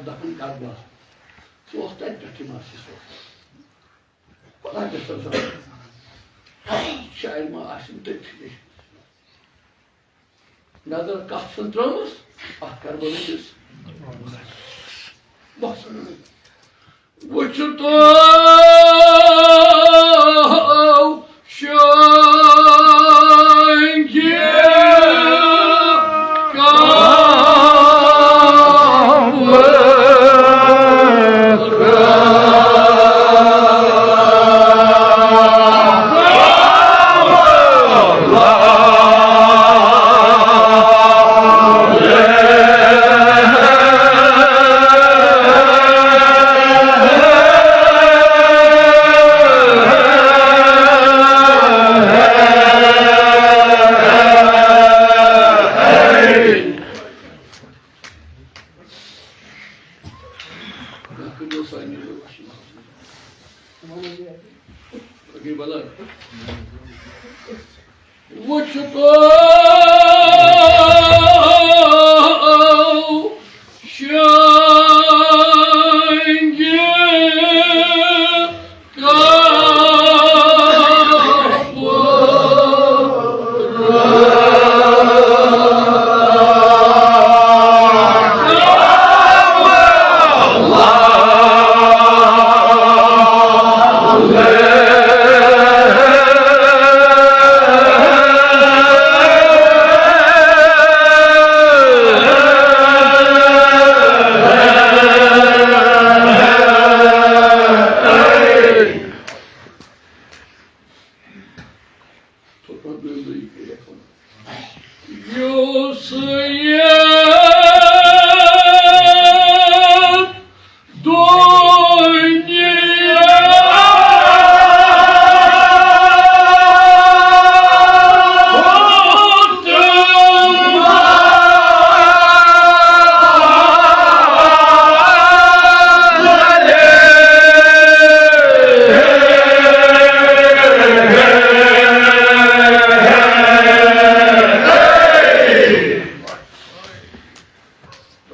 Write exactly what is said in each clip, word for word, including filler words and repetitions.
دفن کربلا۔ سُہ اوس تَتہِ پٮ۪ٹھٕے مسجد اوس۔ خۄداے گژھِ تَس زانُن۔ شاید ما آسن تٔتھی۔ نظر کَتھ چھَن ترٲومٕژ؟ اَتھ کربلا کِس مۄخصرس۔ وٕچھِو تو شٲنگہِ وٕچھُکو شٲنگہِ یُس یہِ دُنیا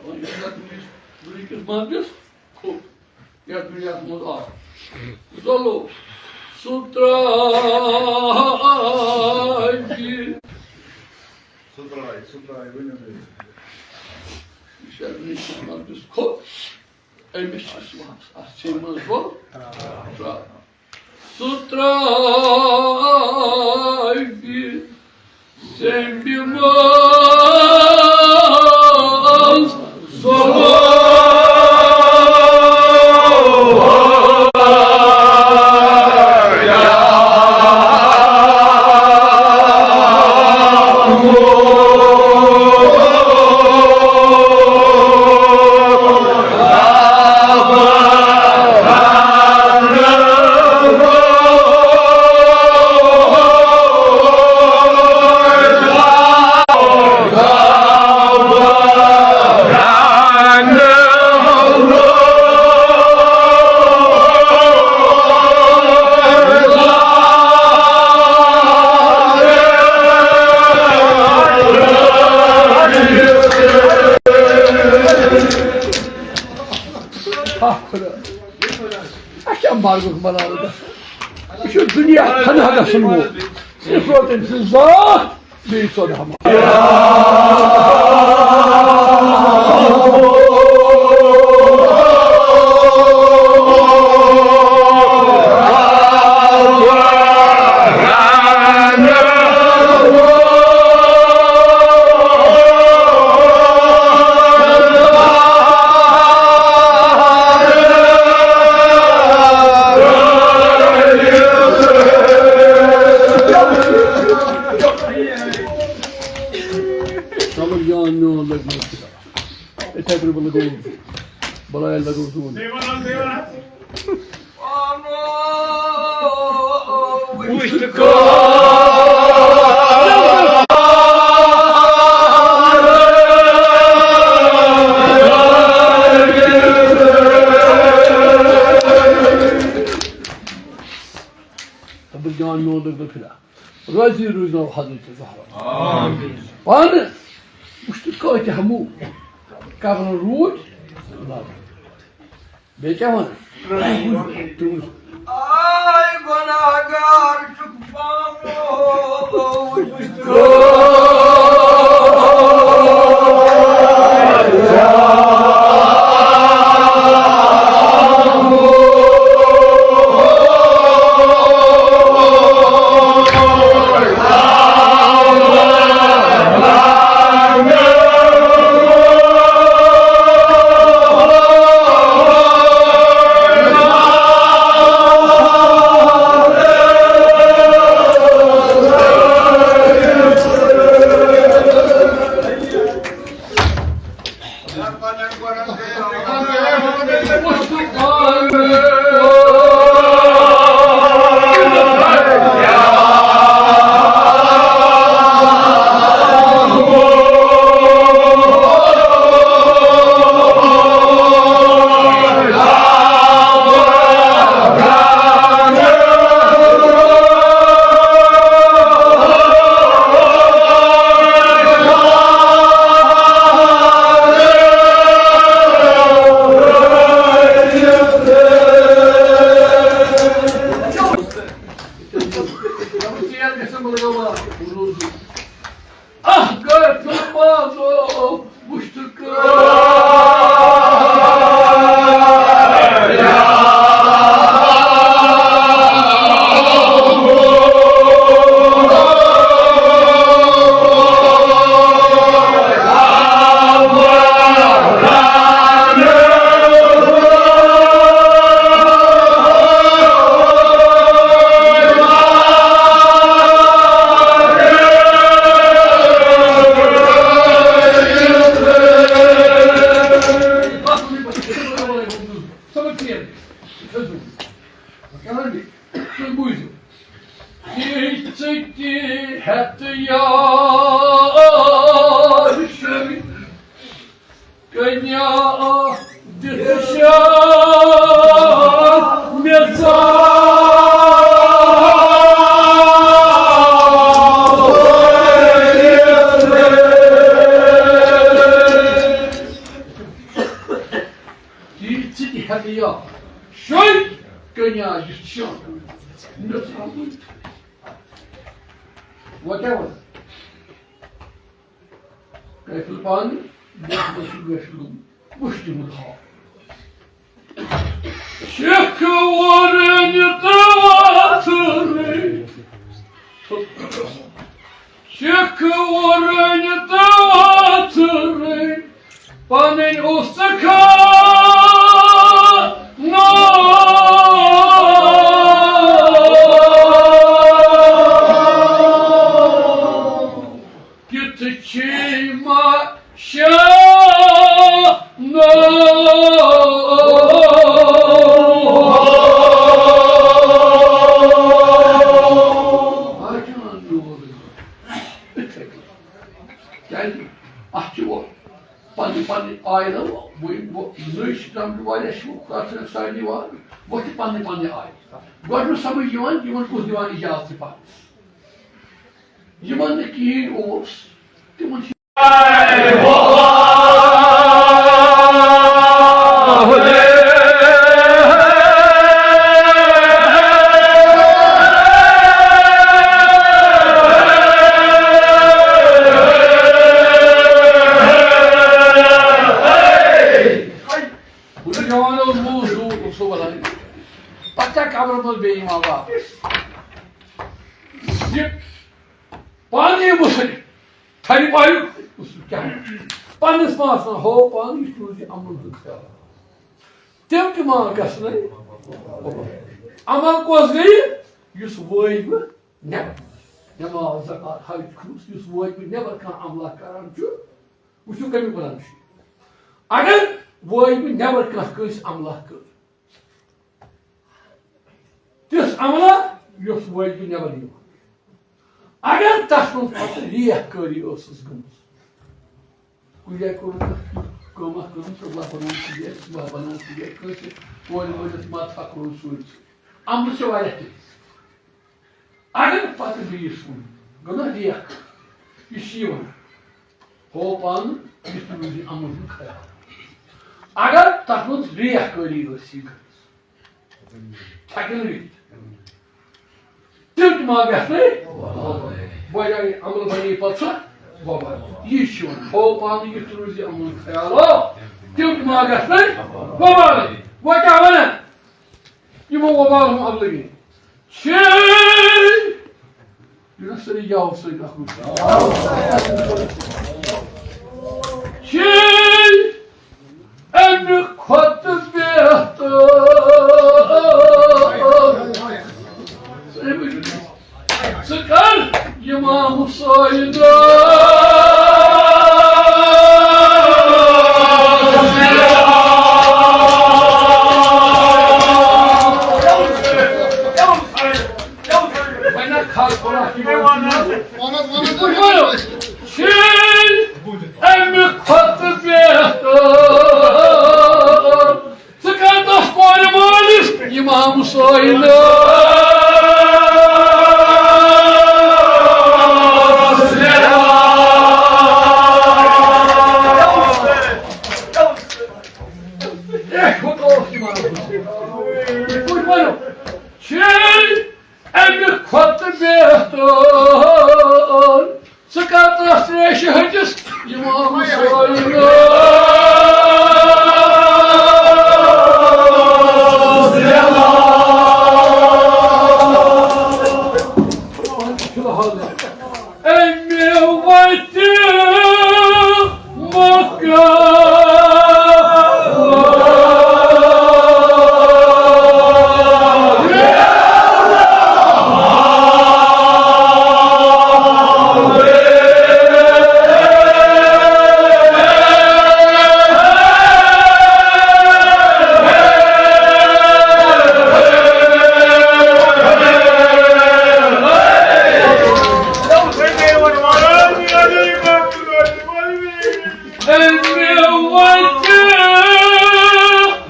دپان، یُس یتھ دُنیاہس، دُنیاہکِس منٛز کھوٚت، یتھ دُنیاہس منٛز آو، ژوٚلُکھ سُہ ترٛاوِ۔ سُہ ترٛاوِ، سُہ ترٛاوِ، ؤنِو تُہۍ۔ یُس یتھ دُنیاہس منٛز کھوٚت، أمِس چھِ سُہ اَتھ سیٚمہِ منٛز ژوٚل ترٛاوان۔ سُہ ترٛاوِ سیٚمبہِ منٛز زوال۔ اکھ خۄدا۔ اَسہِ کیٛاہ مرگُک ملالہٕ گژھان؟ یہِ چھُ دُنیا فنا گژھن وول۔ صرف روزِ تٔمۍ سٕنٛز ذات، بیٚیہِ ژۄداہ ماہ۔ سمجھ جان میون لگی۔ یِتھَے پٲٹھۍ بہٕ لگووُس، بلاے لگووُس دود۔ تبر جان میون لگووُس فدا۔ راضی روٗزنو حضرت زہرا۔ آمین۔ پانہٕ وٕچھتہٕ کۭتیٛاہ موٗدۍ۔ قبرن روٗدۍ، بیٚیہِ کیٛاہ وَنہٕ؟ آے گۄناہگار چھُکھ پانہٕ۔ اکھ گٔے فِلپازو وُچھتہٕ کٲ۔ تُہۍ بوٗزِو۔ یہِ ژٕ تہِ ہٮ۪تھ یار شُرۍ کنیا دِتھ شاہ مےٚ ژاو۔ یہِ ژٕ تہِ ہٮ۪کہٕ یار شُرۍ کنیا دِتھ شاہ مےٚ ژاو۔ وۄنۍ کیٛاہ وَنہٕ؟ کٲفِل پانہٕ، یَتھ منٛز چھُ گٲفِل گوٚمُت، وٕچھ تِہُنٛد حال۔ شیخ ورن تہٕ واتھرٕے، شیخ ورن تہٕ واتھرٕے، پنٕنۍ اوس ژٕ کھا-، نو۔ کِتھ چھی ما شا-، نو۔ کیٛازِ؟ اَتھ چھُ وۄنۍ پننہِ پننہِ آیہِ نہ وۄنۍ، وۄنۍ نٔے چھِ درٛامٕتۍ واریاہ شوق، تَتھ چھِ سارنٕے یِوان، وۄنۍ چھِ پننہِ پننہِ آیہِ۔ گۄڈٕ نہٕ سمجھ یِوان، یِمن کُس دِوان اجازت چھِ پَرنَس۔ یِمن نہٕ کِہیٖنۍ اوس، تِمن چھِ بُڈٕ جوان اوس، موٗد سُہ، سُہ وَلان۔ پَتہٕ کیٛاہ قبرَن منٛز بیٚیہِ یِوان واپَس؟ یہِ پانہٕ یہِ مُصرِ، تھَرِ پایُک، کیٛاہ؟ پنٛنِس پانَس تام ہو پانہٕ، یہِ چھُ روٗزِ عمل ہُنٛد خیال۔ تِم تہِ مان گژھنَے۔ عمل کۄس گٔیہِ؟ یُس وٲے بہٕ نٮ۪بر۔ نٮ۪ماز، زکات، حج، خلوص، یُس وٲے بہٕ نٮ۪بر کانٛہہ عملہ کران چھُ، وٕچھِو کَمیُک بَنان چھُ۔ اگر وٲے بہٕ نٮ۪بر کانٛہہ کٲنٛسہِ عملہ کٔر، تِژھ عملہ یۄس وٲے بہٕ نٮ۪بر یِوان۔ اگر تَتھ منٛز پَتہٕ ریکھ کٲری ٲسٕس گٔمٕژ، کُنہِ جایہِ کوٚرُن کانٛہہ کٲمہ کٔرمٕژ، اللہ بَنووُن کُنہِ جایہِ، صُبح بَنووُن کُنہِ جایہِ، کٲنٛسہِ کورِ وٲلِس مَتھا کوٚرُن سۭتۍ سۭتۍ۔ عملہٕ چھِ واریاہ تہِ۔ اگر پتہٕ بیٚیِس ووٚن، گوٚو نا ریکھ، یہِ چھِ یِوان۔ ہو پانہٕ، یہِ تہِ روٗزِ عمل ہُنٛد خیال۔ اگر تتھ منٛز ریکھ کٲری ٲس یہِ گٔمٕژ، ہٮ۪کہِ نہٕ یِتھ۔ تیُتھ ما گژھِ؟ وۄنۍ اگر عمل بنی پتہٕ سُہ وبال۔ یہِ چھُ وۄنۍ تھوٚو پانہٕ یُتھ روٗزِ عمل خیال۔ آ، تیُتھ ما گژھِ؟ وبال۔ وۄنۍ کیٛاہ ونان؟ یِمو وبال ہُم عملہٕ گٔے۔ چھے یہِ نہ سٲری یاو سۭتۍ اکھ رُت۔ چھے اَمہِ کھۄتہٕ بہتر۔ ژٕ کر یِمام حسین۔ وۄنۍ نہ کھال کوٚرُکھ یہِ وَنان۔ وَنَس، وَنَس۔ یِتھ پٲٹھۍ ؤنِو، چھُے اَمہِ کھۄتہٕ بہتر۔ ژٕ کر تَس کورِ مٲلِس اِمام حُسین۔ اے، ہُہ اوس اِمام حُسین۔ یِتھ پٲٹھۍ ؤنِو، چھُے اَمہِ کھۄتہٕ بہتر۔ ژٕ کر تَس ترٛیشہِ ہٹِس اِمام حُسین۔ فی الحال اَمہِ وَتہِ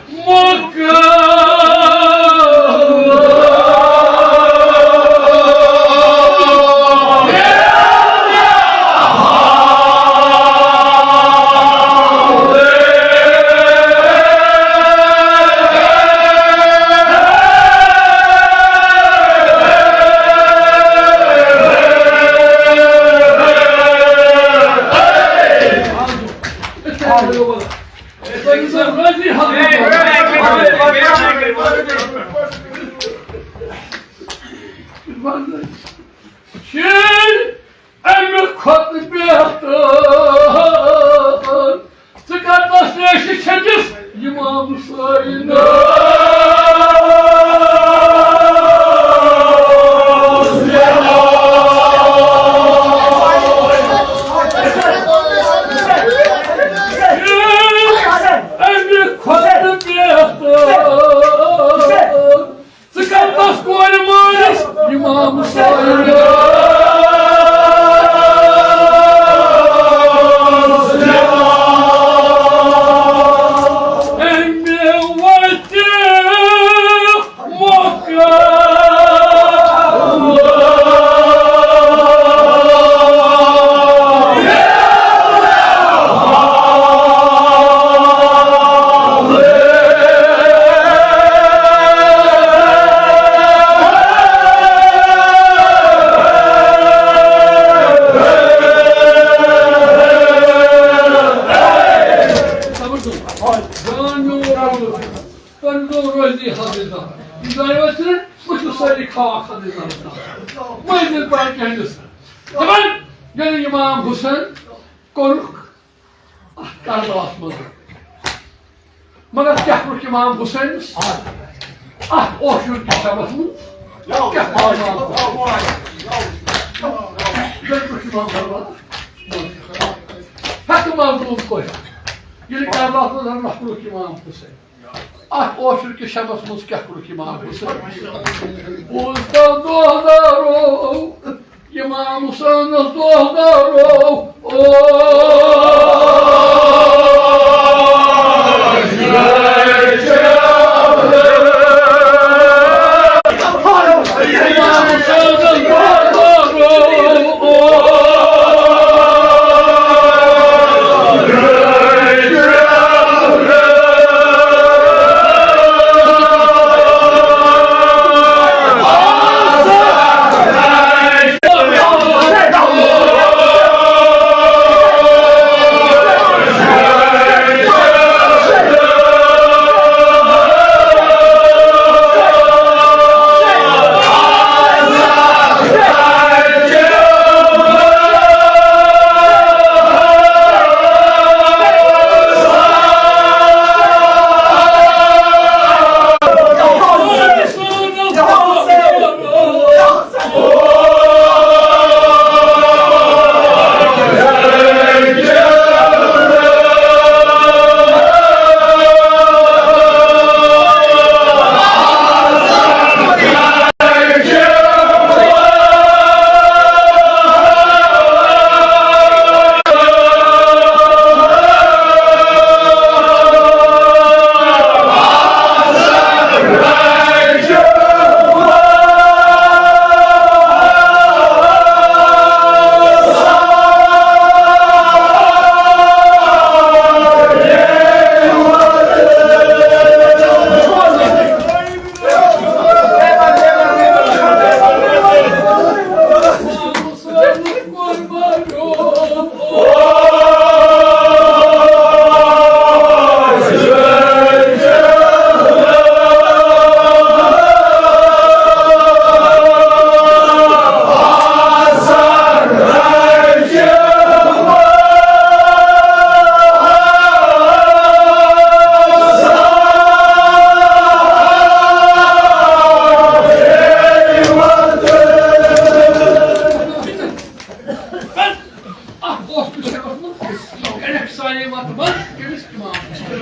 مکہ۔ شیر اَمہِ کھۄتہٕ بہتر۔ ژٕ کر تَس ترٛیشہِ چھٔکِس اِمام حُسین۔ اَمہِ کھۄتہٕ بہتر۔ ژٕ کر تَس کورِ مٲلِس اِمام حُسین۔ اَمہِ وَتہِ مکہ۔ تۄہہِ گوٚو روزی حضرت زہرا۔ یہِ زانیو اَسہِ صرف، بہٕ چھُس سٲری خاک حضرت زہرا۔ مٔنٛزِل پَرٕ کِہیٖنۍ نہٕ۔ دَپان، ییٚلہِ اِمام حُسین کوٚرُکھ اَتھ کربلاہَس منٛز۔ مگر کیٛاہ کوٚرُکھ اِمام حُسینَس؟ اَتھ اوشُر کِس شَبَس منٛز۔ کیٛاہ کوٚرُکھ اِمام حُسینَس؟ ہٮ۪تھ مظلوٗم کوٚر۔ ییٚلہِ کربلاہَس منٛز حملہٕ کوٚرُکھ اِمام حُسین۔ اَتھ اوشُر کِس شَبَس منٛز کیٛاہ کوٚرُکھ اِمام حُسین؟ پوٚز تَو دۄہ دارو، اِمام حُسینَس دۄہ دارو۔ او کَرٮ۪کھ سارے وَتہٕ بنٛد، کٔمِس اِمام حُسین؟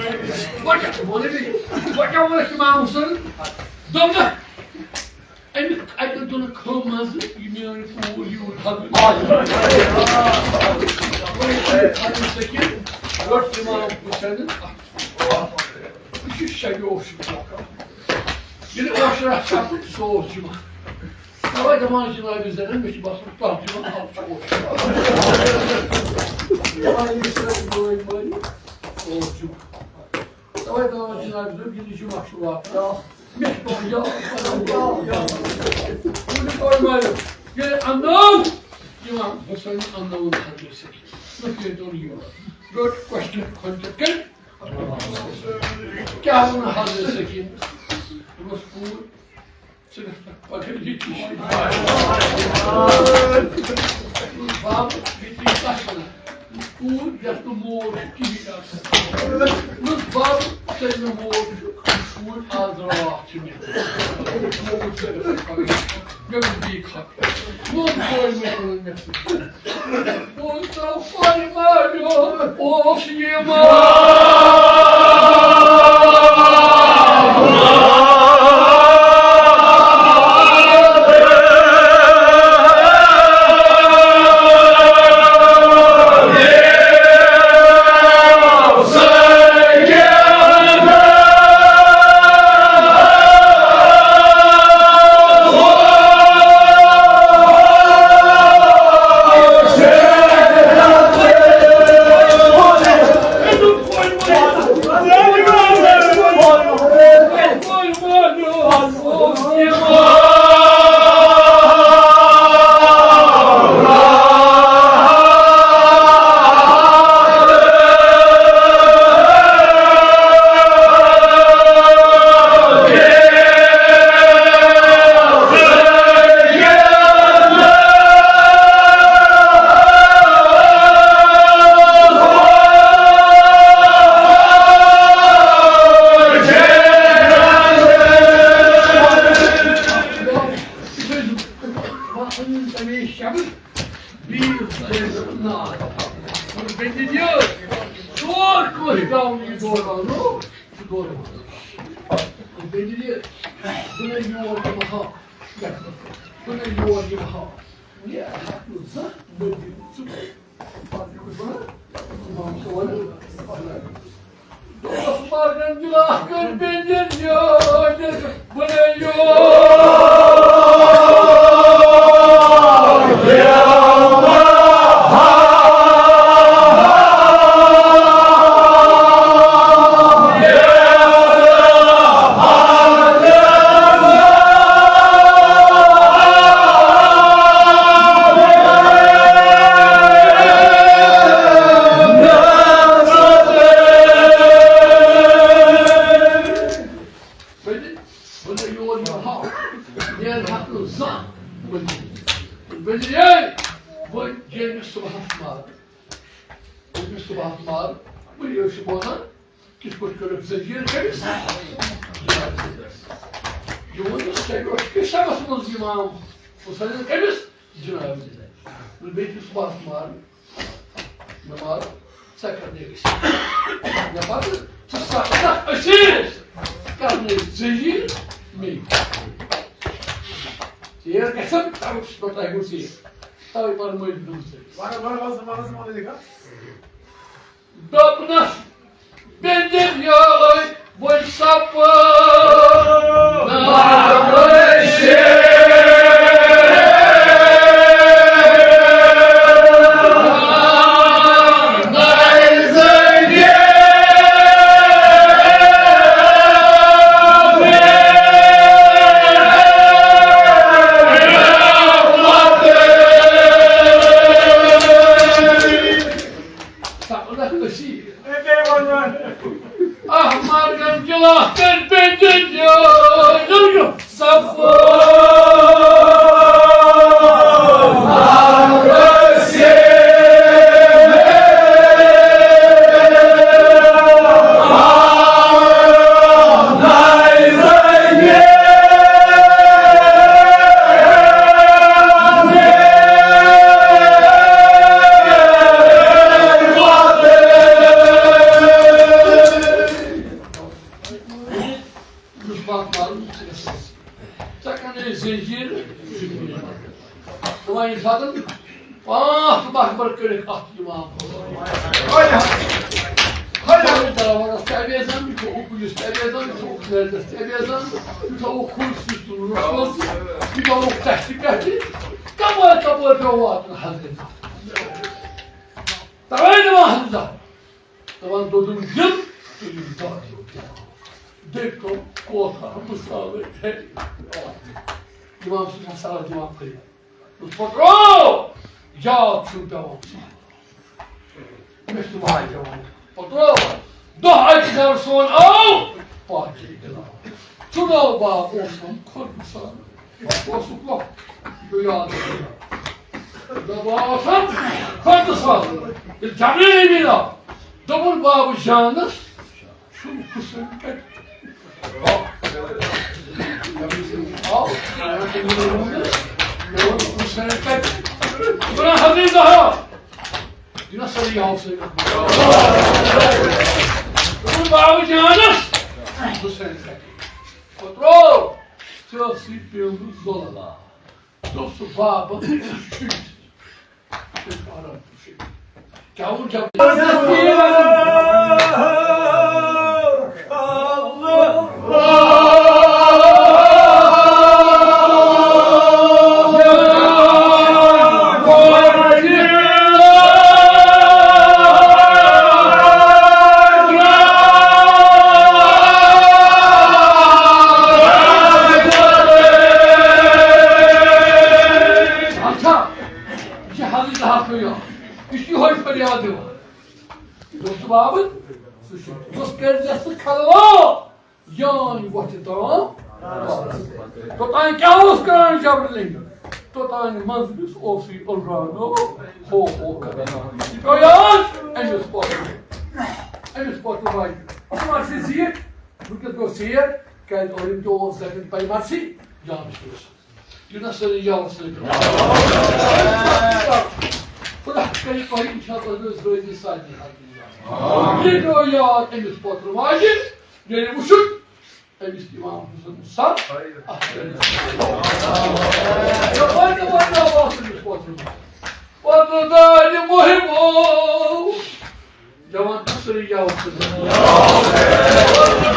وۄنۍ کیٛاہ ووٚن أمۍ؟ وۄنۍ کیٛاہ ووٚنُکھ اِمام حُسین؟ دوٚپنَکھ، اَمیُک اَتہِ دوٚپنَکھ، ہُہ منٛزٕ یہِ میٛٲنۍ کوٗر یوٗر حضرت۔ وۄنۍ حضرت سکیٖن، رٔٹ اِمام حُسینَن اَتھٕ۔ یہِ چھُ شبِ عاشورہ۔ ییٚلہِ عاشورہ چھُ آسان، سُہ اوس جمعہ۔ تَوَے دَپان جنابِ زینب، مےٚ چھُ باسان، تۄہہِ چھُ وَنان، اَز چھُ عاشورہ۔ دَپان، ییٚلہِ سٲری بٲے مٲنۍ، اوس جمعہ۔ تَوَے دَپان جنابِ زینب، ییٚلہِ جمعہ چھُ واتان، مےٚ چھُ پٮ۪وان یاد، یاد، یاد۔ ییٚلہِ بٲے مٲنۍ، ییٚلہِ اَننٲو، یِوان حسین اَننٲوُن حضرت سکیٖن۔ مےٚ کٔرۍ تو یور۔ رٔٹ question کھۄنہِ پٮ۪ٹھ کٔرۍ۔ کیٛاہ ووٚن حضرت سکیٖن؟ دوٚپمَس، کوٗر، ژٕ گژھ نہٕ پَگاہ ییٚتی شوٗبِتھ۔ بابہٕ، ییٚتی کَتھ وَنان؟ کوٗر یَتھ نہٕ مول چھُ کِہیٖنۍ آسان۔ دوٚپمَس، بابہٕ، ژےٚ نہٕ مول چھُ، کوٗر آز راتھ چھِ مےٚ۔ موج ژٕ گژھ نہٕ پَگاہ۔ مےٚ ووٚن، بیٚیہِ کھۄتہٕ۔ ووٚن، بوے، مےٚ ووٚن، مےٚ سۭتۍ۔ ووٚن، ژٕ فرمٲیِو، اوس یہِ بہٕ نہٕ یور یِمہٕ ہا، نیرٕ ہا نہٕ زانٛہہ ؤنِتھ۔ بہٕ نہٕ یے، وۄنۍ ییٚمہِ صُبحَس مارٕ، ییٚمہِ صُبحَس مارٕ، بہٕ یہِ چھُ بوزان، کِتھ پٲٹھۍ کٔرٕکھ زٔمیٖن کٔمِس؟ یہِ ووٚن نہٕ سُہ، یہِ اوس کِسَمَس منٛز یِوان، بہٕ سَنان کٔمِس؟ جناب۔ بیٚیہِ چھُ صُبحَس مارٕ۔ نماز ژےٚ کَرنَے أسۍ۔ مےٚ پَتہٕ ژٕ سَتھ أسیٖر کَرنَے ژےٚ یی مے۔ ژیر گژھن، تَوَے چھُس بہٕ تۄہہِ گوٚو ژیر۔ تَوَے پَرمٲوِتھ دِژ ژےٚ۔ وَنہٕ، وَنہٕ، وَنہٕ، وَنہٕ، وَنہٕ، وَنہٕ۔ دوٚپنَس، بیٚنہِ یٲے وۄنۍ سپہٕ۔ سپدکھ أسی۔ اے بے وَنان۔ اَتھ مرگن گِلاس کٔرۍ بیٚنہِ یٲر۔ صفا۔ ساتن پانٛژھ مخبر کٔرِکھ اَتھ اِمام حسین۔ خۄدا، خۄدا۔ ژٕ اَبیزان، یہِ چھُ اوکُن، یُس تہِ اَبیزان، یہِ چھُ اوکُن، یُس تہِ اَبیزان، یہِ چھُ اوکُن، یُس تہِ اوکُن، یہِ چھُ اوکُن، یہِ چھُ اوکُن، یہِ چھُ اوکُن، یہِ چھُ اوکُن۔ کَپٲرۍ، کَپٲرۍ پیوٚو واتُن حضرت؟ تَوَے دِوان حمزہ۔ دَپان دوٚدُن یِم تہٕ یِم دۄد۔ بیٚیہِ کوٚر کوٹھ اَحمد صٲبَے۔ اِمام صٲب چھُ سَلام دِوان فریاد۔ دوٚپُس، پٔکرو، یاد چھُم پٮ۪وان۔ مےٚ چھُ واے پٮ۪وان۔ پٔکرو، دۄہ اَکہِ خٲر سون آو، پاکہِ دِلان۔ چُنو باب اوسُم خۄد سان۔ اوسُکھ لۄکُٹ، یہِ یاد اوس۔ دَپان اوسُم خۄد سان۔ ییٚلہِ جبریل أمیٖن آو، دوٚپُن، بابہٕ جانَس چھُنہٕ حُسین کَتہِ؟ آو، مےٚ ووٚن، حُسین کَتہِ؟ بہٕ حضرت زہرا۔ یہِ نہ سٲری آو سٲری۔ دوٚپُن، بابہٕ جانَس حُسین کَتہِ؟ پترو، ژےٚ ٲسٕے پیوٚمُت ظۄلم۔ دوٚپ سُہ بابا، شُرِس۔ کیٛاہ ووٚن جب؟ اچھا، یہِ چھِ حضرت حق یہِ۔ یہِ چھُ یِہوٚے فریاد دِوان۔ دوٚپُس، بابہٕ، ژٕ چھُکھ، ژٕ کٔرۍزٮ۪س ژٕ خلوت۔ یان وۄتھِ تام۔ توٚتام کیٛاہ اوس کران جبرائیل؟ توٚتام منزلس اوسُے الرانو ہو ہو کران۔ یہِ پیوٚو یاد أمِس پۄتُر۔ أمِس پۄتُر واجہِ۔ ژٕ مَر ژٕ زیٖٹھ، وٕنکیٚس گوٚو ژیر، کیٛازِ أمۍ تہِ اوس زَمین پَے مَر ژٕ جان چھُس۔ یہِ نہ سٲری یَوٕ سۭتۍ۔ خۄدا کَرِ تۄہہِ اِنشاء اللہ روزِ سارنٕے حاضِر۔ یہِ پیوٚو یاد أمِس پۄتُر واجہِ، ییٚلہِ وٕچھُن أمِس اِمام حسن سر۔ اَتھ کٔرِتھ۔ یَپٲرۍ، یَپٲرۍ، یَپٲرۍ، یَپٲرۍ۔ پتہٕ دانہِ محبو۔ جوان تہٕ سٲری یَوٕ سۭتۍ۔